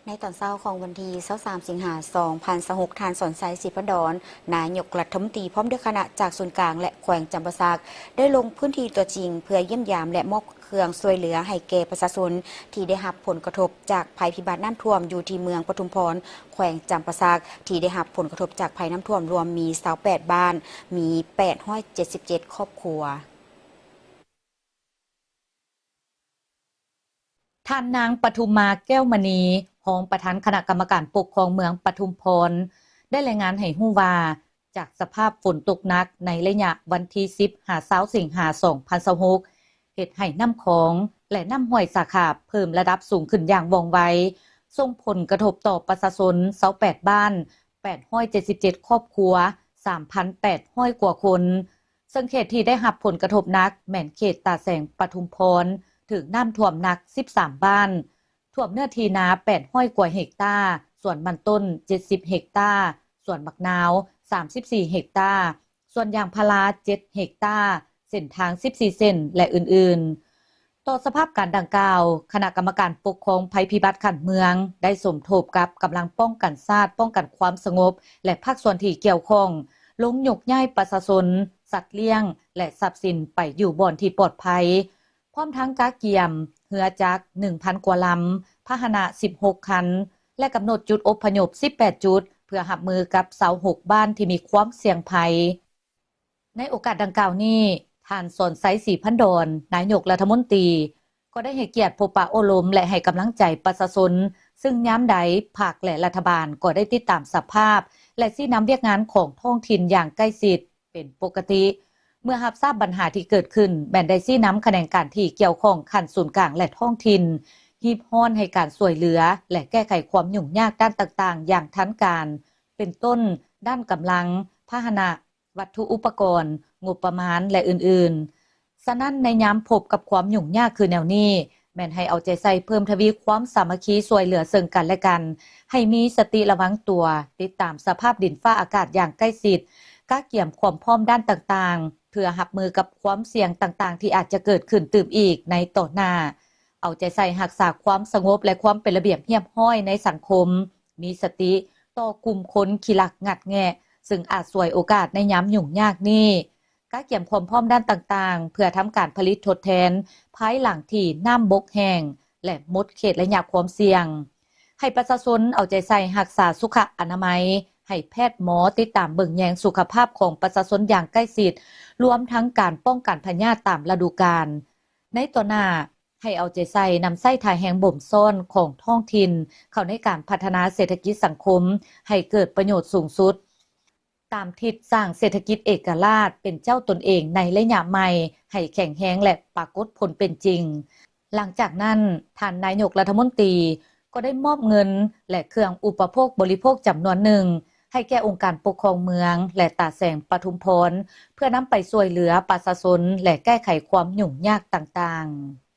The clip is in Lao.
ໃນຕອນເຊົ້າຂອງວັນທີຊາວສາມ ສິງຫາ ສອງພັນຊາວຫົກ, ທ່ານ ສອນໄຊ ສີພັນດອນ ນາຍົກລັດຖະມົນຕີ ພ້ອມດ້ວຍຄະນະຈາກສູນກາງ ແລະ ແຂວງຈຳປາສັກ ໄດ້ລົງພື້ນທີ່ຕົວຈິງ ເພື່ອຢ້ຽມຢາມ ແລະ ມອບເຄື່ອງຊ່ວຍເຫຼືອໃຫ້ແກ່ປະຊາຊົນ ທີ່ໄດ້ຮັບຜົນກະທົບຈາກໄພພິບັດນ້ຳຖ້ວມ ຢູ່ທີ່ເມືອງປະທຸມພອນ ແຂວງຈຳປາສັກ ທີ່ໄດ້ຮັບຜົນກະທົບຈາກໄພນ້ຳຖ້ວມ ລວມມີຊາວແປດບ້ານ, ມີແປດຮ້ອຍເຈັດສິບເຈັດຄອບຄົວ. ທ່ານນາງ ປະທຸມມາ ແກ້ວມະນີ ຮອງປະທານຄະນະກຳມະການປົກຄອງເມືອງປະທຸມພອນ ໄດ້ລາຍງານໃຫ້ຮູ້ວ່າ ຈາກສະພາບຝົນຕົກໜັກໃນໄລຍະວັນທີສິບຫາຊາວສິງຫາ ສອງພັນຊາວຫົກ ເຮັດໃຫ້ນ້ຳຂອງ ແລະ ນ້ຳຫ້ວຍສາຂາເພີ່ມລະດັບສູງຂຶ້ນຢ່າງວ່ອງໄວ, ສົ່ງຜົນກະທົບຕໍ່ປະຊາຊົນຊາວແປດບ້ານ, ແປດຮ້ອຍເຈັດສິບເຈັດຄອບຄົວ, ສາມພັນແປດຮ້ອຍກວ່າຄົນ. ເຊິ່ງເຂດທີ່ໄດ້ຮັບຜົນກະທົບໜັກແມ່ນເຂດຕາແສງປະທຸມພອນ ຖືກນ້ຳຖ້ວມໜັກສິບສາມບ້ານ, ຖ້ວມເນື້ອທີ່ນາແປດຮ້ອຍກວ່າເຮັກຕາ, ສວນມັນຕົ້ນເຈັດສິບເຮັກຕາ, ສວນໝາກນາວສາມສິບສີ່ເຮັກຕາ, ສວນຢາງພາລາເຈັດເຮັກຕາ, ເສັ້ນທາງສິບສີ່ເສັ້ນ ແລະ ອື່ນໆ. ຕໍ່ສະພາບການດັ່ງກ່າວ, ຄະນະກຳມະການປົກຄອງໄພພິບັດຂັ້ນເມືອງ ໄດ້ສົມທົບກັບກຳລັງປ້ອງກັນຊາດ, ປ້ອງກັນຄວາມສະຫງົບ ແລະ ພາກສ່ວນທີ່ກ່ຽວຂ້ອງ ລົງຍົກຍ້າຍປະຊາຊົນ, ສັດລ້ຽງ ແລະ ຊັບສິນໄປຢູ່ບ່ອນທີ່ປອດໄພ, ພ້ອມທັງກະກຽມເຮືອຈັກໜຶ່ງພັນກວ່າລຳ, ພາຫະນະສິບຫົກຄັນ ແລະ ກຳນົດຈຸດອົບພະຍົບສິບແປດຈຸດ ເພື່ອຮັບມືກັບຊາວຫົກບ້ານທີ່ມີຄວາມສ່ຽງໄພ. ໃນໂອກາດດັ່ງກ່າວນີ້, ທ່ານ ສອນໄຊ ສີພັນດອນ ນາຍົກລັດຖະມົນຕີ ກໍໄດ້ໃຫ້ກຽດພົບປະໂອ້ລົມ ແລະ ໃຫ້ກຳລັງໃຈປະຊາຊົນ, ເຊິ່ງຍາມໃດພັກ ແລະ ລັດຖະບານກໍໄດ້ຕິດຕາມສະພາບ ແລະ ຊີ້ນຳວຽກງານຂອງທ້ອງຖິ່ນຢ່າງໃກ້ຊິດເປັນປົກກະຕິ. ເມື່ອຮັບຊາບບັນຫາທີ່ເກີດຂຶ້ນ, ແມ່ນໄດ້ຊີ້ນຳຂະແໜງການທີ່ກ່ຽວຂ້ອງຂັ້ນສູນກາງ ແລະ ທ້ອງຖິ່ນ ຮີບຮ້ອນໃຫ້ການຊ່ວຍເຫຼືອ ແລະ ແກ້ໄຂຄວາມຫຍຸ້ງຍາກດ້ານຕ່າງໆຢ່າງທັນການ, ເປັນຕົ້ນ ດ້ານກຳລັງ, ພາຫະນະ, ວັດຖຸອຸປະກອນ, ງົບປະມານ ແລະ ອື່ນໆ. ສະນັ້ນ, ໃນຍາມພົບກັບຄວາມຫຍຸ້ງຍາກຄືແນວນີ້, ແມ່ນໃຫ້ເອົາໃຈໃສ່ເພີ່ມທະວີຄວາມສາມັກຄີຊ່ວຍເຫຼືອເຊິ່ງກັນ ແລະ ກັນ, ໃຫ້ມີສະຕິລະວັງຕົວ, ຕິດຕາມສະພາບດິນຟ້າອາກາດຢ່າງໃກ້ຊິດ, ກະກຽມຄວາມພ້ອມດ້ານຕ່າງໆ ເພື່ອຮັບມືກັບຄວາມສ່ຽງຕ່າງໆທີ່ອາດຈະເກີດຂຶ້ນຕື່ມອີກໃນຕໍ່ໜ້າ. ເອົາໃຈໃສ່ຮັກສາຄວາມສະຫງົບ ແລະ ຄວາມເປັນລະບຽບຮຽບຮ້ອຍໃນສັງຄົມ, ມີສະຕິຕໍ່ກຸ່ມຄົນຂີ້ລັກງັດແງະ ເຊິ່ງອາດສວຍໂອກາດໃນຍາມຫຍຸ້ງຍາກນີ້. ກະກຽມຄວາມພ້ອມດ້ານຕ່າງໆ ເພື່ອທຳການຜະລິດທົດແທນ ພາຍຫຼັງທີ່ນ້ຳບົກແຫ້ງ ແລະ ໝົດເຂດໄລຍະຄວາມສ່ຽງ. ໃຫ້ປະຊາຊົນເອົາໃຈໃສ່ຮັກສາສຸຂະອະນາໄມ, ໃຫ້ແພດໝໍຕິດຕາມເບິ່ງແຍງສຸຂະພາບຂອງປະຊາຊົນຢ່າງໃກ້ຊິດ, ລວມທັງການປ້ອງກັນພະຍາດຕາມລະດູການ. ໃນຕໍ່ໜ້າ, ໃຫ້ເອົາໃຈໃສ່ນຳໃຊ້ທ່າແຮງບົ່ມຊ້ອນຂອງທ້ອງຖິ່ນເຂົ້າໃນການພັດທະນາເສດຖະກິດສັງຄົມໃຫ້ເກີດປະໂຫຍດສູງສຸດ, ຕາມທິດສ້າງເສດຖະກິດເອກະລາດເປັນເຈົ້າຕົນເອງໃນໄລຍະໃໝ່ໃຫ້ແຂງແຮງ ແລະ ປາກົດຜົນເປັນຈິງ. ຫຼັງຈາກນັ້ນ, ທ່ານນາຍົກລັດຖະມົນຕີກໍໄດ້ມອບເງິນ ແລະ ເຄື່ອງອຸປະໂພກບໍລິໂພກຈຳນວນໜຶ່ງ ໃຫ້ແກ່ອົງການປົກຄອງເມືອງ ແລະ ຕາແສງປະທຸມພອນ ເພື່ອນຳໄປຊ່ວຍເຫຼືອປະຊາຊົນ ແລະ ແກ້ໄຂຄວາມຫຍຸ້ງຍາກຕ່າງໆ.